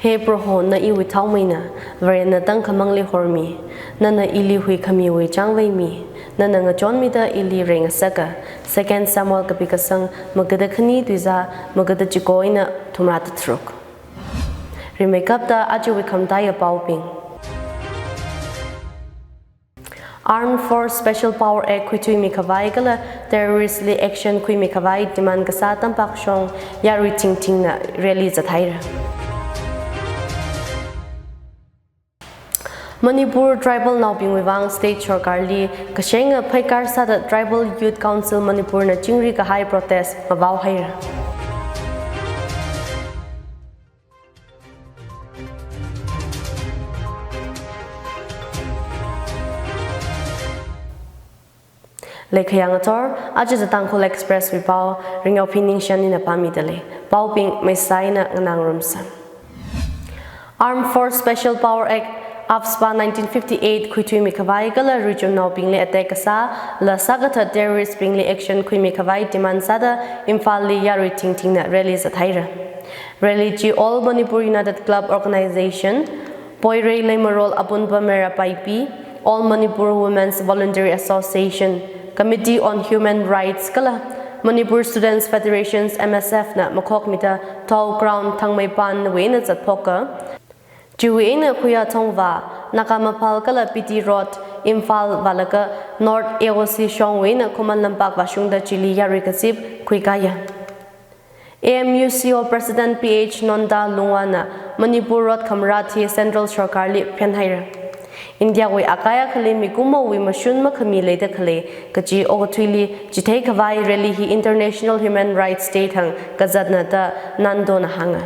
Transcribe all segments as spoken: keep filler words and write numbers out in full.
He Proho, na iwui thaomeina, Varena tangkhamangli hormi, nana ili huikhamiwui changvei mi, nana ngachonmida ili reingasaka. Second Samuel kapi kasang, magada khani tuizā, magada chiko eina thumrāda tharuk. Rimeikapta ajawui khamataiya paobing. Armed Force Special Power Act khuithuimi khavai kala terrorist li action khuimi khavai demand kasā Tampakshong yarui thingthingna rally zathaira. Manipur tribal naobingwui vang state sorkarli kashenga pheikar sāda Tribal Youth Council Manipur na chingri kahai protest ngavao haira. Leikhayang athor, aja The Tangkhul Express wui pao, Ringyaophi Ningshan ina pāmida lei. Paobing maisai eina nganāngarumsa. Armed Force Special Power Act, AFSPA nineteen fifty-eight khuithuimi khavai kala region naobingli attack kasā, la sākathat terrorist bingli action khuimi khavai demand sāda Imphalli yarui thingthingna rally zathaira. Rally chi All Manipur United Club Organization, Poirei Leimarol Apunpa Meira Paipi, All Manipur Women's Voluntary Association, Committee on Human Rights kala Manipur Students Federations, M S F na makhokmida Thao Ground Thangmeipanwui eina zatphoka. Chiwui eina Khuya Thongva, Nagamaphal kala P T Road, Imphal vālaga North A O C shongwui eina Khuman Lampak vāshungda chili yarui kazip khuikāya. A M U C O President P H Nonda Lungwana Manipur road khamrat hi Central sorkarli phenhaira. Indiawui akai akhali mikumowui mashun makhami leida khalei kaji okathuili chithei khavai rally hi International Human Rights Day thang kazatna da Nandona hānga.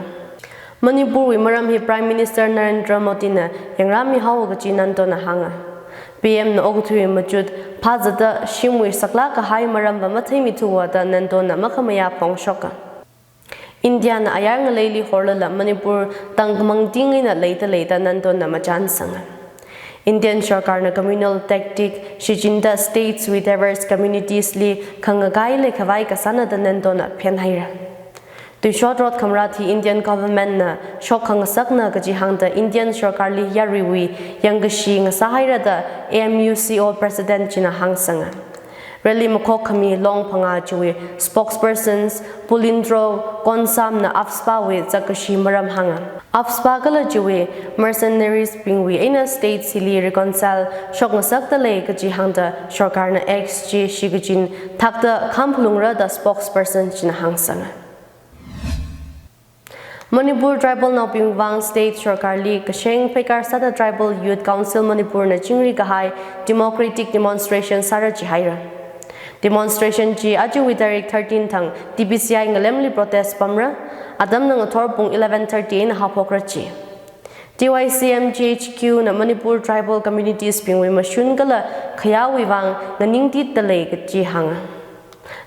Manipurwui maram hi Prime Minister Narendra Modi na yangrāmihaowa kaji Nandona hānga. P M na okathui machut phāzatda shimwui saklāk kahai maram va matheimithuwa da Nandona makhamayā phongshoka. India na ayar ngaleili horlala Manipur tangkhamang ting eina leida lei da Nandona machānsanga. Indian sorkarna communal tactic shichinda states wui diverse communities li khangakai leikhavai kasāna da Nandona phenhaira. Tuishot road khamrat hi Indian government na shok khangasakna kaji hāngda Indian sorkarli yaruiwui yangkashi ngasāhaira da A M U C O President china hāngsanga. Rally makhok khami Long Phanga chiwui spokespersons Pulindro Konsam na AFSPA wui zakkashi maram hānga. AFSPA kala chiwui mercenaries bingwui eina states hili reconcile shokngasakda lei kaji hāngda sorkarna X chi shikachin thakta khamphalungra da spokesperson china hāngsanga. Manipur tribal naobing vang state sorkarli kasheng pheikar sāda Tribal Youth Council Manipur na chingri kahai democratic demonstration sāra jihaira. Demonstration chi ajawui tarik thirteen thang T B C I ngalemli protest pamra, atamna ngathor pung eleven thirty eina haophokra ji. T Y C M G H Q na Manipur tribal communities bingwui mashun kala khayāwui vang nganingtitda lei kaji hānga.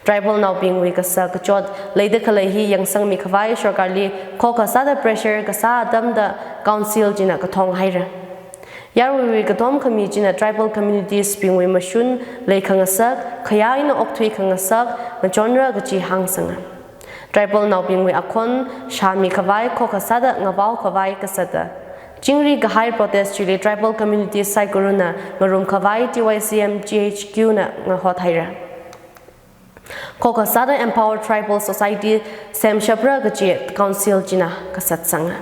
Tribal naobingwui kasa kachot leida khalei hi yangsangmi khavai sorkarli khokha sāda pressure kasā atamda council china kathong haira. Yaruiwui katom khami china tribal communities bingwui mashun leikhangasak, khayā eina okthui khangasak ngachonra kaji hāngsanga. Tribal naobingwui akhon shāmi khavai khokha sāda ngavao khavai kasāda chingri kahai protest chili tribal communities saikorana ngarum khavai T Y C M G H Q na ngahot haira. Khokha sāda empowered tribal society semshapra kaji council china kasatsanga.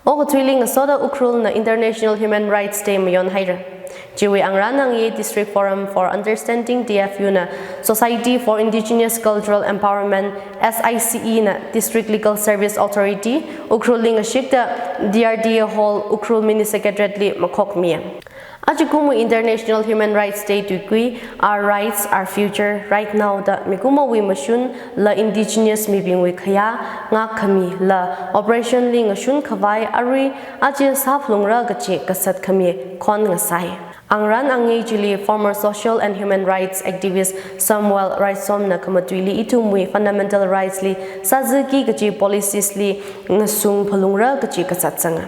Okathuili ngasoda Ukhrul na International Human Rights Day mayon haira. Chiwui angrān angye District Forum for Understanding, D F U na Society for Indigenous Cultural Empowerment, S I C E na District Legal Service Authority, Ukhrul li ngashikta D R D A Hall, Ukhrul Mini Secretariat li makhokmiya. Ajakumwui International Human Rights Day tuikui, Our Rights, Our Future, Right Now da mikumowui mashun la indigenous mibingwui khayā ngakkhami la operation li ngashun khavai arui aja sāphalungra kaji kasat khami khon ngasai. Angran angei chili former social and human rights activist Samuel Raisomna khamatuili ithumwui fundamental rights li sāziki kachi policies li ngasung phalungra kachi kazatsanga.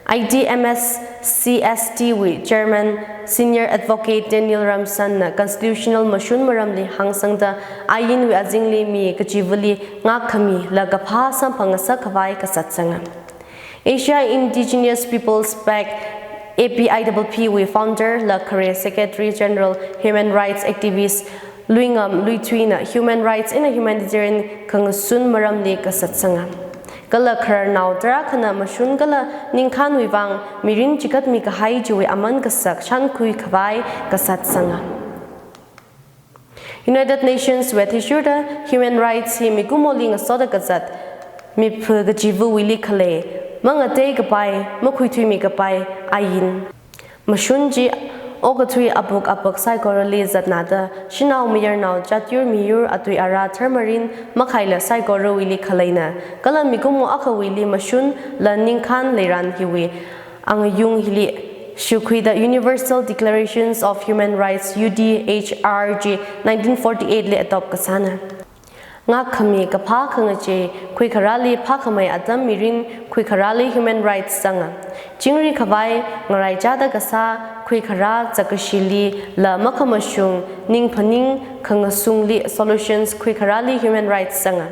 I T M S C S T wui chairman senior advocate Daniel Ramsonna constitutional mashun maramli hāngsangda ainwui azingli mi kachivali ngakkhami la kaphā samphangasak khavai kazatsanga. Asia Indigenous Peoples Pact, A P I P P wui founder la khare secretary general human rights activist Luingam Luithuina human rights eina humanitarian khangasun maramli kazatsanga. Kala khararnao tarākhana mashun kala ningkhānwui vang mirin chikatmi kahai chiwui aman kasak shānkhui khavai kazatsanga. United Nations wui athishurda human rights hi mikumoli ngasoda kazat, miphu kachivawuili khalei, mangatei kapai, makhuithuimi kapai ain. Mashun chi okathui apuk apak saikorali zatnada, shanao mayarnao, chatyur miyur, atui ara tharmarin makhaila saikorawuili khaleina, kala mikumo akhawuili mashun la ningkhān leiran hiwui angayung hili shukhuida Universal Declarations of Human Rights, U D H R G, nineteen forty-eight li adopt kasāna. Ngakkhami kaphā khangachei khuikharāli phākhamei atam mirin khuikharāli human rights zanga. Chingri khavai ngaraichada kasā khuikharā zakashili la makhamashung ningphaning khangasungli solutions khuikharāli human rights zanga.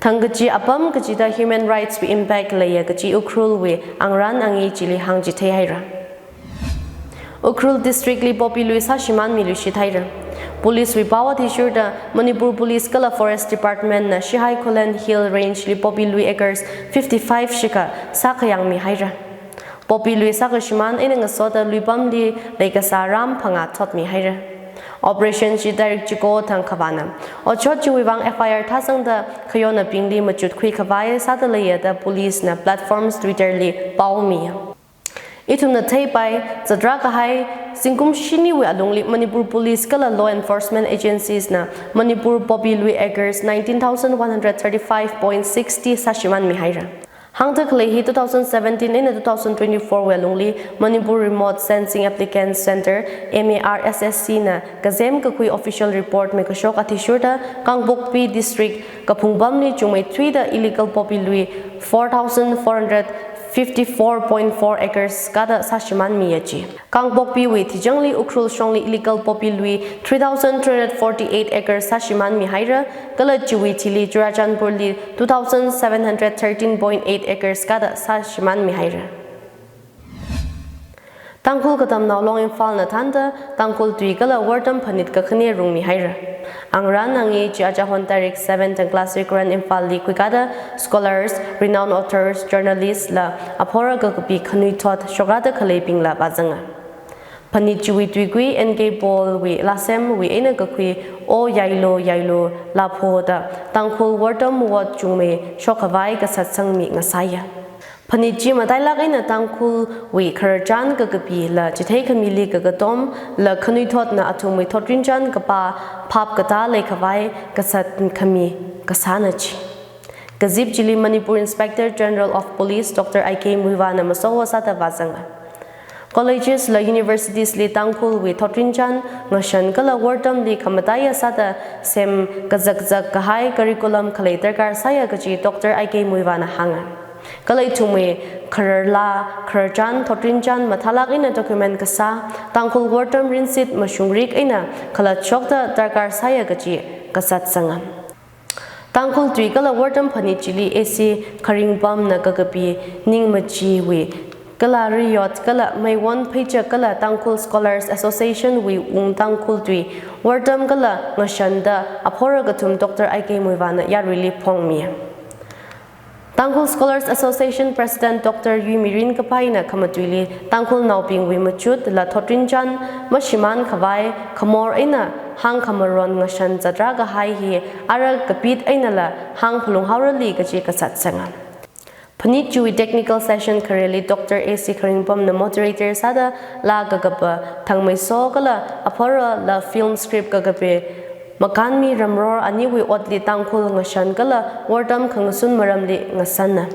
Thangkachi apam kachida human rights wui impact leiya kachi Ukhrul wui angran angei chili hāngchithei haira. Ukhrul district li poppy lui sāshimānmi luishit haira. Police wui pao athishurda Manipur Police kala Forest Department na Shihai Khullen Hill Range li poppy lui acres fifty-five shikha sākhayangmi haira. Poppy lui sākashimān eina ngasoda luipamli leikasā ram phangā thotmi haira. Operation chi tarik chiko thang khavāna. Otshot chiwui vang F I R thāsangda khayonnaobingli machutkhui khavai sāda leiya da police na platforms Twitter li paomiya. Ithumna theipai, zatrā kahai zingkum shiniwui alungli Manipur Police kala law enforcement agencies na Manipur poppy lui acres nineteen thousand one hundred thirty-five point sixty sāshimānmi haira. Hāngda khalei hi two thousand seventeen eina two thousand twenty-four wui alungli Manipur Remote Sensing Applicant Centre, M A R S S C na kazem kakhui official report mikashok athishurda Kangpokpi District Kaphungpamli chungmeithuida illegal poppy lui four thousand four hundred fifty-four point four acres kada sāshimānmiya chi. Kangpokpiwui thichangli Ukhrul shongli illegal poppy lui three thousand three hundred forty-eight acres sāshimānmi haira, kala chiwui thili Churachandpurli two thousand seven hundred thirteen point eight acres kada sāshimānmi haira. Tangkhul Katamnao Long Imphalna thānda Tangkhul tui kala wortam phanit kakhane rungmi haira. Angran angei chi achahon tarik seven thang class recurrent Imphalli khuikada scholars, renowned authors, journalists la aphora kakapi khanuithot shokrada khaleibingla vāzanga. Phanit chiwui tuikui N K Paulwui lāsemwui eina kakhui O Yailo Yailo Lapho da Tangkhul wortam wot chungmei shokkhavai kazatsangmi ngasāya. Phanit chi matailāk eina Tangkhulwui khararchan kakapi la chitheikhami li kakatom la khanuithotna athumwui thotrinchān kapā phap katā leikhavai kazat khami kasāna chi. Kazip chili Manipur Inspector General of Police Doctor I K Muivahna masowo sāda vāzanga. Colleges la universities li Tangkhulwui thotrinchān ngashan kala wortamli khamataiya sāda sem kazakzak kahai curriculum khalei darkar sāya kachi Doctor I K Muivahna hānga. Kala ithumwui khararlā, khararchan, thotrinchān mathālāk eina document kasā, Tangkhul wortam rinsit mashungrik eina khalatshokta darkar sāya kachi kazatsanga. Tangkhul tui kala wortam phanit chili A C Kharingpamna kakapi Ningmachiwui kala Riyot kala Meiwon Pheichak kala Tangkhul Scholars Association wui wung Tangkhul tui wortam kala ngashanda aphora kathum Doctor I K Muivahna yaruili phongmi. Tangkhul Scholars Association President Doctor Yuimirin Kapaina khamatuili Tangkhulnaobingwui machut la thotrinchān mashimān khavai khamor eina hāngkhamaron ngashan zatrā kahai hi ara kapit einala hāngphalung haorali kachi kazatsanga. Phanit chiwui technical session khareli Doctor A C Kharingpamna moderator sāda laa kakapa Thangmeiso kala aphora la film script kakapi Makanmi Ramror aniwui otli Tangkhul ngashan kala wortam khangasun maramli ngasanna.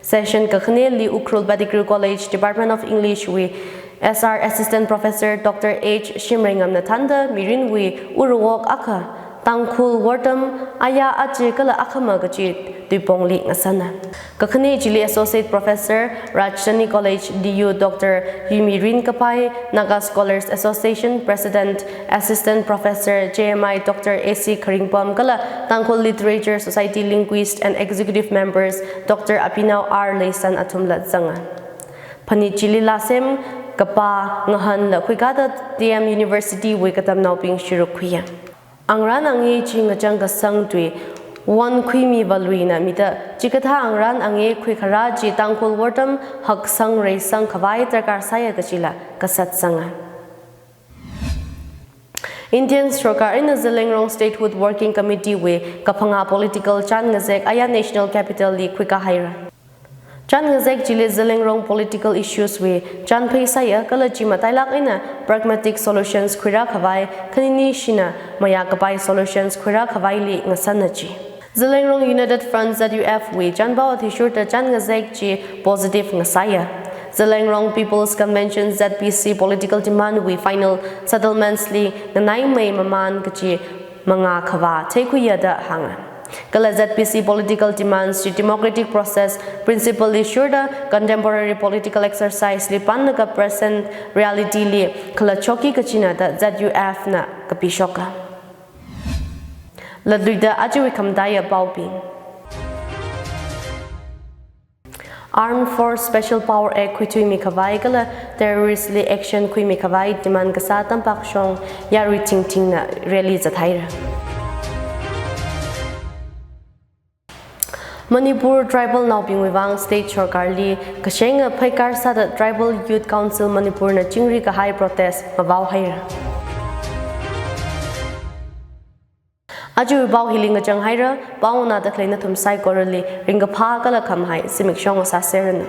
Session kakhaneli Ukhrul Pettigrew College Department of English wui S R Assistant Professor Doctor H Shimreingamna thānda mirinwui urawok akha, Tangkhul wortam aya achi kala akhama kachi tuipongli ngasana. Kakhane chili Associate Professor, Rajdhani College, D U, Doctor Yuimirin Kaphai, Naga Scholars Association President, Assistant Professor, J M I, Doctor A C Kharingpam kala Tangkhul Literature Society Linguist and Executive Members, Doctor Abhinav R Leisan athumla zanga. Phanit chili lāsem kapā ngahānla khuikāda T M University wui katamnaobing shuruk khuiya. Angrān angei chi ngachang kasang tui, won khuimi valuina mida, chikathā angrān angei khuikharā chi Tangkhul wortam haksang reisang khavai darkar sāya kachila kasat sanga. Indian sorkar eina Zeliangrong Statehood Working Committee wui kaphangā political chān ngazek aya National Capital li khuikā haira. Chān ngazek chili Zeliangrong political issues wui chān phei sāya kala chi matailāk eina pragmatic solutions khuirā khavai, khaninishina mayā kapai solutions khuirā khavaili ngasana chi. Zeliangrong United Front Z U F wui chānpao athishurda chān ngazek chi positive ngasāya. Zeliangrong People's Convention Z P C political demand wui final settlements li nganaimei mamān kachi mangā khavā theikhuiya da hānga. Kala Z P C political demands chi democratic process principle li shurda contemporary political exercise li panna ka present reality li khalachokki kachina da Z U F na kapishoka. Latluida achiwui khamataiya paobing. Armed Force Special Power Act khuithuimi khavai kala terrorist li action khuimi khavai demand kasā tampak shong yarui thingthingna rally zathaira. Manipur tribal naobingwui vang state sorkarli kashenga phaikar sāda Tribal Youth Council Manipur na chingri kahai protest mavao haira. Achiwui pao hili ngachang haira, pao nganāda khalei nathum saikorali ringkaphā kala khamahai zimiksho ngasāseranu.